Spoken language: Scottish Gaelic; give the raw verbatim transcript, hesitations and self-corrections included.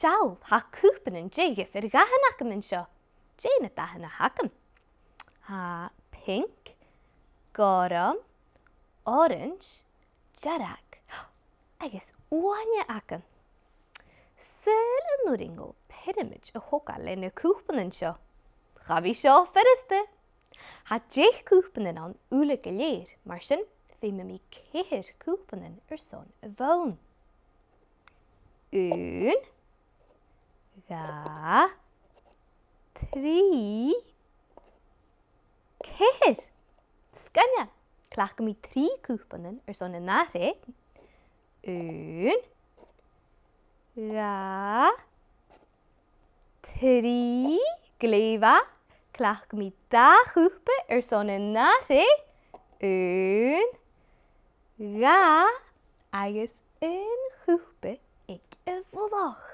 Seall, tha cupannan de dhiofar dhathan agam an seo. Dè na dathan a th' agam? Tha pinc, gorm, orains, dearg agus uaine agam. Saoil an urrainn dhomh pioramaid a thogail le na cupannan seo? Cha bhi seo furasta. Tha deich cupannan ann uile gu lèir, mar sin feumaidh mi ceithir cupannan airson a' bhonn. Aon, dhà, trì, ceithir. Sgoinneil. Cleachdaidh mi trì cupannan airson an ath threidh. Aon, dhà, trì, glè mhath. Cleachdaidh mi dà chupa airson an ath threidh. Aon, dhà, agus aon chupa aig a' mhullach.